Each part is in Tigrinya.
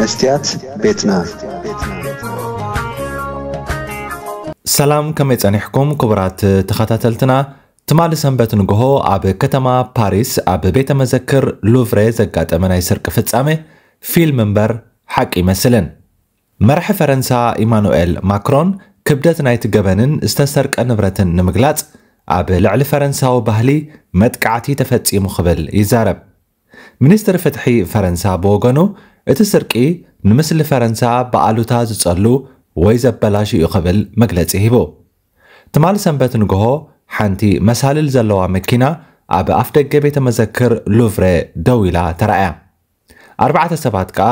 መስትያት ቤትና። ሰላም፣ ከመይ ጸኒሕኩም ክቡራት ተኸታተልትና? ትማሊ ሰንበት ንግሆ ኣብ ከተማ ፓሪስ ኣብ ቤተ መዘክር ሉቭረ ዘጋጠመ ናይ ስርቂ ፍጻሜ ፊልም እምበር ሓቂ ይመስልን። መራሒ ፈረንሳ ኢማኑኤል ማክሮን ክብደት ናይቲ ገበንን ዝተሰርቀ ንብረትን ንምግላጽ ኣብ ልዕሊ ፈረንሳዊ ባህሊ መጥቃዕቲ ተፈጺሙ ክብል ይዛረብ። ሚኒስትሪ ፍትሒ ፈረንሳ ብወገኑ እቲ ስርቂ ንምስሊ ፈረንሳ ብኣሉታ ዝጸሉ ወይ ዘበላሹ እዩ ክብል መግለጺ ሂቡ። ትማሊ ሰንበት ንግሆ ሓንቲ መሳልል ዘለዋ መኪና ኣብ ኣፍደገ ቤተ መዘክር ሉቭረ ደው ኢላ ተራእያ። ኣርባዕተ ሰባት ከኣ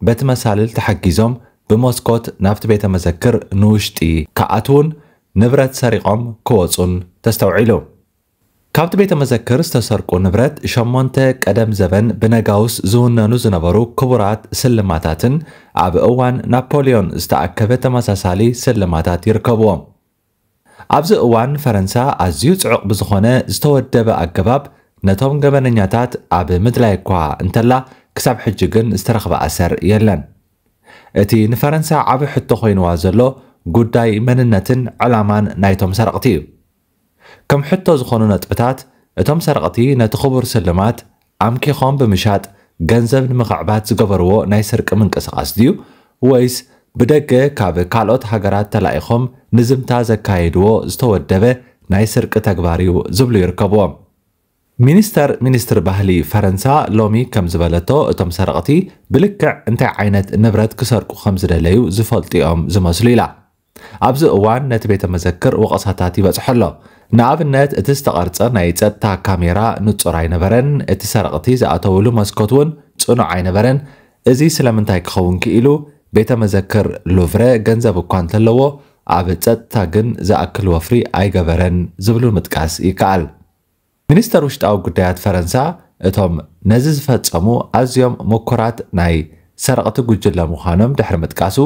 በቲ መሳልል ተሓጊዞም ብመስኮት ናብቲ ቤተ መዘክር ንውሽጢ ክኣትዉን ንብረት ሰሪቖም ክወጹን ተስተውዒሉ። ካብቲ ቤተ መዘክር ዝተሰርቁ ንብረት ሸሞንተ ቀደም ዘበን ብነጋውስ ዝውነኑ ዝነበሩ ክቡራት ስልማታትን ኣብ እዋን ናፖሊዮን ዝተኣከበ ተመሳሳሊ ስልማታት ይርከብዎም። ኣብዚ እዋን ፈረንሳ ኣዝዩ ጽዑቕ ብዝኾነ ዝተወደበ ኣገባብ ነቶም ገበነኛታት ኣብ ምድላይ እኳ እንተላ ክሳብ ሕጂ ግን ዝተረኽበ ኣሰር የለን። እቲ ንፈረንሳ ዓቢ ሕቶ ኮይንዋ ዘሎ ጉዳይ መንነትን ዕላማን ናይቶም ሰረቕቲ እዩ። ከም ሕቶ ዝኾኑ ነጥብታት እቶም ሰረቕቲ ነቲ ክቡር ስልማት ኣምኪኾም ብምሻጥ ገንዘብ ንምኽዕባት ዝገበርዎ ናይ ስርቂ ምንቅስቓስ ድዩ ወይስ ብደገ ካብ ካልኦት ሃገራት ተላኢኾም ንዝምታ ዘካየድዎ ዝተወደበ ናይ ስርቂ ተግባር እዩ ዝብሉ ይርከብዎም። ሚኒስተር ሚኒስትሪ ባህሊ ፈረንሳ ሎሚ ከም ዝበለቶ እቶም ሰረቕቲ ብልክዕ እንታይ ዓይነት ንብረት ክሰርቁ ከም ዝደለዩ ዝፈልጡ እዮም ዝመስሉ ኢላ። ኣብዚ እዋን ነቲ ቤተ መዘክር ወቐሳታት ይበጽሖ ኣሎ። ንኣብነት እቲ ዝተቐርጸ ናይ ጸጥታ ካሜራ ንጹር ኣይነበረን፣ እቲ ሰረቕቲ ዝኣተውሉ መስኮት እውን ጽኑዕ ኣይነበረን። እዚ ስለምንታይ ክኸውን ክኢሉ? ቤተ መዘክር ሉቭረ ገንዘብ እኳ እንተለዎ ኣብ ጸጥታ ግን ዝኣክል ወፍሪ ኣይገበረን ዝብሉ ምጥቃስ ይከኣል። ሚኒስተር ውሽጣዊ ጉዳያት ፈረንሳ እቶም ነዚ ዝፈጸሙ ኣዝዮም ምኩራት ናይ ሰረቕቲ ጉጅለ ምዃኖም ድሕሪ ምጥቃሱ፣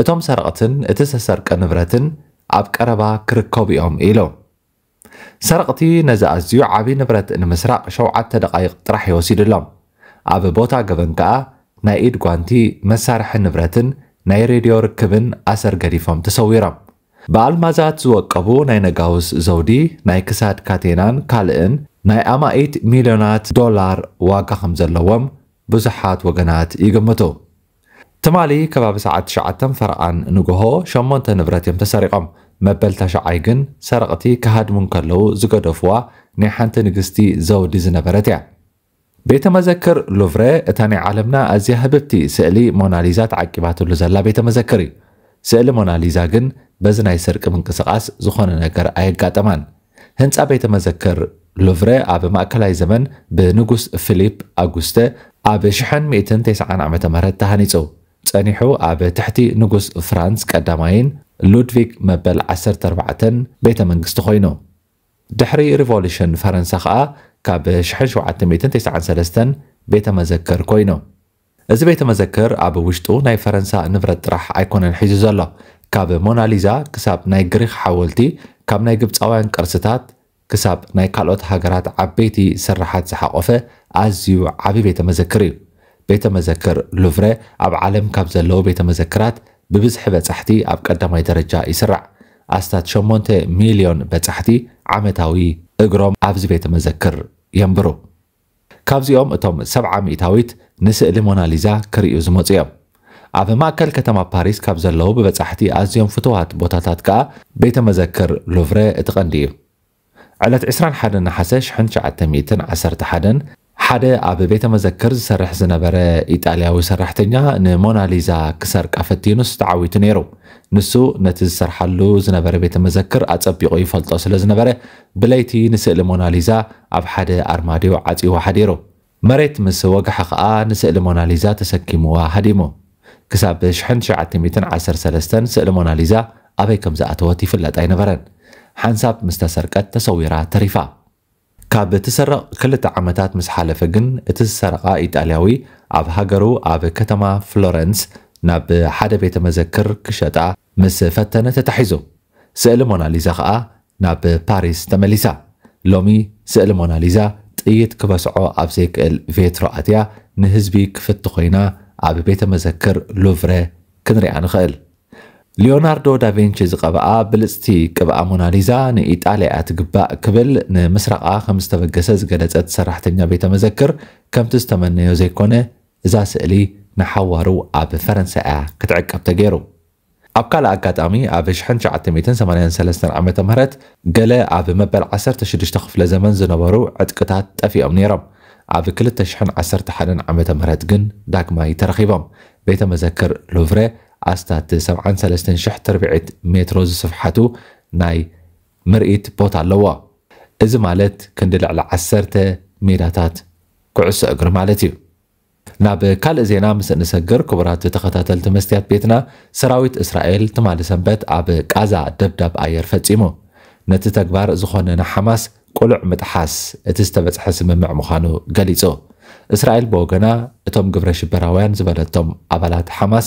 እቶም ሰረቕትን እቲ ዝተሰርቀ ንብረትን ኣብ ቀረባ ክርከቡ እዮም ኢሉ። ሰረቕቲ ነዚ ኣዝዩ ዓቢ ንብረት ንምስራቕ ሸውዓተ ደቓይቕ ጥራሕ እዩ ወሲድሎም። ኣብ ቦታ ገበን ከኣ ናይ ኢድ ጓንቲ፣ መሳርሒ ንብረትን ናይ ሬድዮ ርክብን ኣሰር ገዲፎም ተሰዊሮም። ብኣልማዛት ዝወቀቡ ናይ ነጋውስ ዘውዲ፣ ናይ ክሳድ ካቴናን ካልእን ናይ ኣማኢት ሚልዮናት ዶላር ዋጋ ከም ዘለዎም ብዙሓት ወገናት ይግምቱ። ትማሊ ከባቢ ሰዓት ትሽዓተ ፈረቓን ንግሆ ሸሞንተ ንብረት እዮም ተሰሪቖም። መበል ታሽዓይ ግን ሰረቕቲ ክሃድሙ እንከለዉ ዝገደፍዋ ናይ ሓንቲ ንግስቲ ዘውዲ ዝነበረት እያ። ቤተ መዘክር ሉቭረ እታ ናይ ዓለምና ኣዝያ ህብብቲ ስእሊ ሞናሊዛ ተዓቂባትሉ ዘላ ቤተ መዘክር እዩ። ስእሊ ሞናሊዛ ግን በዚ ናይ ስርቂ ምንቅስቓስ ዝኾነ ነገር ኣየጋጠማን። ህንጻ ቤተ መዘክር ሉቭረ ኣብ ማእከላይ ዘመን ብንጉስ ፊሊፕ ኣጉስተ ኣብ ሽሕን ሚእትን ተስዓን ዓመተ ምህረት ተሃኒጹ። ጸኒሑ ኣብ ትሕቲ ንጉስ ፍራንስ ቀዳማይን ሉድቪግ መበል ዓሰርተ ኣርባዕተን ቤተ መንግስቲ ኮይኑ። ድሕሪ ሪቮሉሽን ፈረንሳ ኸኣ ካብ ሽሕን ሸውዓተ ሚእትን ተስዓን ሰለስተን ቤተ መዘክር ኮይኑ። እዚ ቤተ መዘክር ኣብ ውሽጡ ናይ ፈረንሳ ንብረት ጥራሕ ኣይኮነን ሒዙ ዘሎ። ካብ ሞናሊዛ ክሳብ ናይ ግሪኽ ሓወልቲ፣ ካብ ናይ ግብጻውያን ቅርስታት ክሳብ ናይ ካልኦት ሃገራት ዓበይቲ ስርሓት ዝሓቖፈ ኣዝዩ ዓቢ ቤተ መዘክር እዩ። ቤተ መዘክር ሉቭረ ኣብ ዓለም ካብ ዘለዉ ቤተ መዘክራት ብብዝሒ በጻሕቲ ኣብ ቀዳማይ ደረጃ ይስራዕ። ኣስታት ሸሞንተ ሚልዮን በጻሕቲ ዓመታዊ እግሮም ኣብዚ ቤተ መዘክር የንብሩ። ካብዚኦም እቶም ሰብዓ ሚእታዊት ንስእሊ ሞናሊዛ ክርእዩ ዝመጹ እዮም። ኣብ ማእከል ከተማ ፓሪስ ካብ ዘለዉ ብበጻሕቲ ኣዝዮም ፍቱዋት ቦታታት ከኣ ቤተ መዘክር ሉቭረ እቲ ቀንዲ እዩ። ዕለት ዕስራን ሓደን ነሓሰ ሽሕን ትሽዓተ ሚእትን ዓሰርተ ሓደን ሓደ ኣብ ቤተ መዘክር ዝሰርሕ ዝነበረ ኢጣልያዊ ሰራሕተኛ ንሞናሊዛ ክሰርቃ ፈቲኑስ ተዓዊቱ ነይሩ። ንሱ ነቲ ዝሰርሓሉ ዝነበረ ቤተ መዘክር ኣጸቢቑ ይፈልጦ ስለ ዝነበረ፣ ብለይቲ ንስእሊ ሞናሊዛ ኣብ ሓደ ኣርማድዮ ዓጺዎ ሓዲሩ። መሬት ምስ ወግሐ ኸኣ ንስእሊ ሞናሊዛ ተሰኪምዋ ሃዲሙ። ክሳብ ሽሕን ትሽዓተ ሚእትን ዓሰርተ ሰለስተን ስእሊ ሞናሊዛ ኣበይ ከም ዝኣተወት ይፍለጥ ኣይነበረን። ሓንሳብ ምስ ተሰርቀት ተሰዊራ ተሪፋ። ካብ ትስረቕ ክልተ ዓመታት ምስ ሓለፈ ግን፣ እቲ ዝሰረቓ ኢጣልያዊ ኣብ ሃገሩ ኣብ ከተማ ፍሎረንስ ናብ ሓደ ቤተ መዘክር ክሸጣ ምስ ፈተነ ተታሒዙ። ስእሊ ሞናሊዛ ኸኣ ናብ ፓሪስ ተመሊሳ። ሎሚ ስእሊ ሞናሊዛ ጥይት ክበስዖ ኣብ ዘይክእል ቬትሮ ኣትያ ንህዝቢ ክፍቲ ኮይና ኣብ ቤተ መዘክር ሉቭረ ክንሪኣ ንኽእል። ሊዮናርዶ ዳቪንቺ ዝቐብኣ ብልጽቲ ቅብኣ ሞናሊዛ ንኢጣልያ እያ ትግባእ ክብል ንምስራቓ ከም ዝተበገሰ ዝገለጸት ሰራሕተኛ ቤተ መዘክር፣ ከምቲ ዝተመነዮ ዘይኮነ፣ እዛ ስእሊ ንሓዋሩ ኣብ ፈረንሳ እያ ክትዕቀብ ተገይሩ። ኣብ ካልእ ኣጋጣሚ፣ ኣብ ሽሕን ትሽዓተ ሚእትን ሰማንያን ሰለስተን ዓመተ ምህረት ገለ ኣብ መበል ዓሰርተ ሽዱሽተ ክፍለ ዘመን ዝነበሩ ዕጥቅታት ጠፊኦም ነይሮም። ኣብ ክልተ ሽሕን ዓሰርተ ሓደን ዓመተ ምህረት ግን ዳግማይ ተረኺቦም። ቤተ መዘክር ሉቭረ ኣስታት ሰብዓን ሰለስተን ሽሕ ትርብዒት ሜትሮ ዝስፍሓቱ ናይ ምርኢት ቦታ ኣለዎ። እዚ ማለት ክንዲ ልዕሊ ዓሰርተ ሜዳታት ኩዕሶ እግሪ ማለት እዩ። ናብ ካልእ ዜና ምስ እንሰግር፣ ክቡራት ተኸታተልቲ መስትያት ቤትና፣ ሰራዊት እስራኤል ትማሊ ሰንበት ኣብ ቃዛ ደብዳብ ኣየር ፈጺሙ። ነቲ ተግባር ዝኾነ ንሓማስ ቁሉዕ ምጥሓስ እቲ ዝተበጽሐ ስምምዕ ምዃኑ ገሊጹ። እስራኤል ብወገና፣ እቶም ግብረ ሽበራውያን ዝበለቶም ኣባላት ሓማስ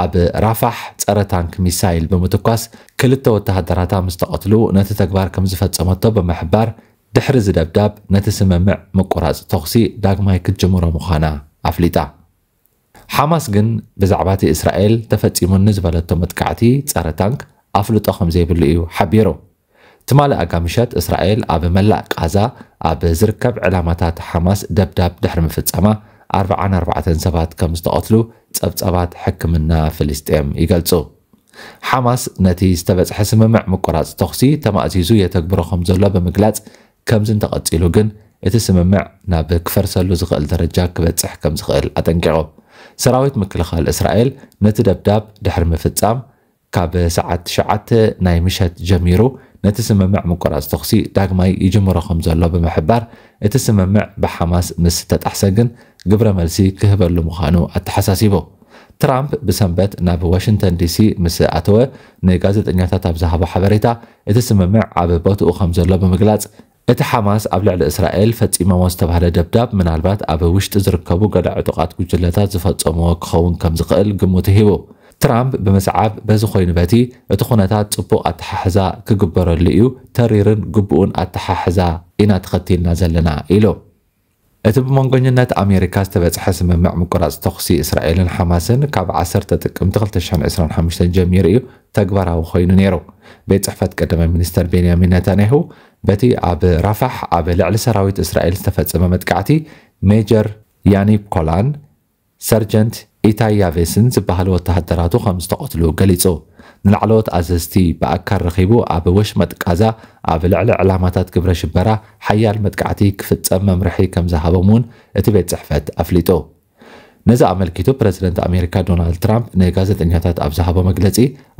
ኣብ ራፋሕ ጸረ ታንክ ሚሳይል ብምትኳስ ክልተ ወተሃደራታ ምስ ተቐትሉ፣ ነቲ ተግባር ከም ዝፈጸመቶ ብምሕባር፣ ድሕሪ ዝደብዳብ ነቲ ስምምዕ ምቁራጽ ተኹሲ ዳግማይ ክትጅምሮ ምዃና ኣፍሊጣ። ሓማስ ግን ብዛዕባ እቲ እስራኤል ተፈጺሙኒ ዝበለቶ መጥቃዕቲ ጸረ ታንክ ኣፍልጦ ከም ዘይብሉ እዩ ሓቢሩ። ትማሊ ኣጋ ምሸት እስራኤል ኣብ መላእ ቃዛ ኣብ ዝርከብ ዕላማታት ሓማስ ደብዳብ ድሕሪ ምፍጻማ ኣርብዓን ኣርባዕተን ሰባት ከም ዝተቐትሉ ጸብጻባት ሕክምና ፍልስጤም ይገልጹ። ሓማስ ነቲ ዝተበጽሐ ስምምዕ ምቁራጽ ተኹሲ ተማእዚዙ የተግብሮ ከም ዘሎ ብምግላጽ፣ ከምዚ እንተቐጺሉ ግን እቲ ስምምዕ ናብ ክፈርሰሉ ዝኽእል ደረጃ ክበጽሕ ከም ዝኽእል ኣጠንቂቑ። ሰራዊት ምክልኻል እስራኤል ነቲ ደብዳብ ድሕሪ ምፍጻም፣ ካብ ሰዓት ትሽዓተ ናይ ምሸት ጀሚሩ ነቲ ስምምዕ ምቁራጽ ተኹሲ ዳግማይ ይጅምሮ ከም ዘሎ ብምሕባር፣ እቲ ስምምዕ ብሓማስ ምስ ተጣሕሰ ግን ግብረ መልሲ ክህበሉ ምዃኑ ኣተሓሳሲቡ። ትራምፕ ብሰንበት ናብ ዋሽንግተን ዲሲ ምስ ኣተወ፣ ንጋዜጠኛታት ኣብ ዝሃቦ ሓበሬታ፣ እቲ ስምምዕ ኣብ ቦትኡ ከም ዘሎ ብምግላጽ፣ እቲ ሓማስ ኣብ ልዕሊ እስራኤል ፈጺሞሞ ዝተባህለ ደብዳብ ምናልባት ኣብ ውሽጢ ዝርከቡ ገለ ዕጡቓት ጉጅለታት ዝፈጸምዎ ክኸውን ከም ዝኽእል ግምቱ ሂቡ። ትራምፕ ብምስዓብ፣ በዚ ኮይኑ በቲ፣ እቲ ኩነታት ጽቡቕ ኣተሓሕዛ ክግበረሉ እዩ፣ ተሪርን ግቡእን ኣተሓሕዛ ኢና ተኸቲልና ዘለና ኢሉ። እቲ ብመንጎኝነት ኣሜሪካ ዝተበጽሐ ስምምዕ ምቁራጽ ተኹሲ እስራኤልን ሓማስን ካብ ዓሰርተ ጥቅምቲ ክልተ ሽሕን ዕስራን ሓሙሽተን ጀሚሩ እዩ ተግባራዊ ኮይኑ ነይሩ። ቤት ጽሕፈት ቀዳማይ ሚኒስተር ቤንያሚን ነታንያሁ በቲ ኣብ ራፋሕ ኣብ ልዕሊ ሰራዊት እስራኤል ዝተፈጸመ መጥቃዕቲ ሜጀር ያኒብ ኮላን ሰርጀንት ኢታይ ያቬስን ዝበሃሉ ወተሃደራቱ ከም ዝተቐትሉ ገሊጹ። ንላዕለዎት ኣዘዝቲ ብኣካል ረኺቡ ኣብ ወሽመጥ ቃዛ ኣብ ልዕሊ ዕላማታት ግብረ ሽበራ ሓያል መጥቃዕቲ ክፍጸም መምርሒ ከም ዝሃቦም እውን እቲ ቤት ጽሕፈት ኣፍሊጡ። ነዚ ኣመልኪቱ ፕረዚደንት ኣሜሪካ ዶናልድ ትራምፕ ንጋዜጠኛታት ኣብ ዝሃቦ መግለጺ፣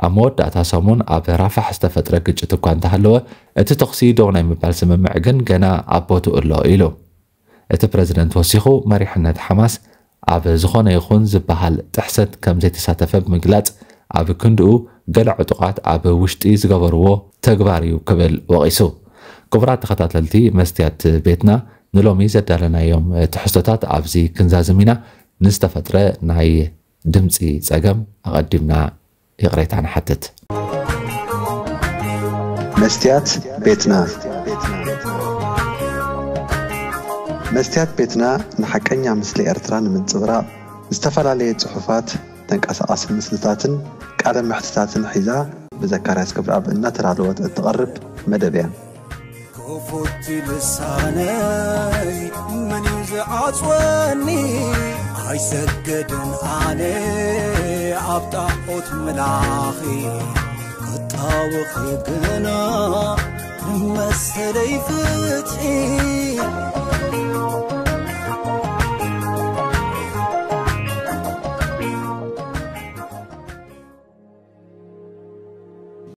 ኣብ መወዳእታ ሰሙን ኣብ ራፋሕ ዝተፈጥረ ግጭት እኳ እንተሃለወ፣ እቲ ተኹሲ ደው ናይ ምባል ስምምዕ ግን ገና ኣብ ቦትኡ ኣሎ ኢሉ። እቲ ፕረዚደንት ወሲኹ፣ መሪሕነት ሓማስ ኣብ ዝኾነ ይኹን ዝበሃል ጥሕሰት ከም ዘይተሳተፈ ብምግላጽ፣ ኣብ ክንድኡ ገለ ዕጡቓት ኣብ ውሽጢ ዝገበርዎ ተግባር እዩ ክብል ወቒሱ። ክቡራት ተኸታተልቲ መስትያት ቤትና፣ ንሎሚ ዘዳለናዮም ትሕዝቶታት ኣብዚ ክንዛዝም ኢና። ንዝተፈጥረ ናይ ድምጺ ጸገም ኣቐዲምና ይቕሬታ ንሓትት። መስትያት ቤትና። መስትያት ቤትና ንሓቀኛ ምስሊ ኤርትራ ንምንጽብራቕ ዝተፈላለየ ጽሑፋት፣ ተንቀሳቓሲ ምስልታትን ቃለ መሕትታትን ሒዛ ብዘካርያስ ክብረኣብ እናተዳለወት እትቐርብ መደብ እያ። ክፉት ልሳነይ መን እዩ ዝዓጽወኒ? ኣይሰገድን ኣነ ኣብ ጣዖት ምላኺ ክጣወኺ ግና መሰለይ ፍትሒ።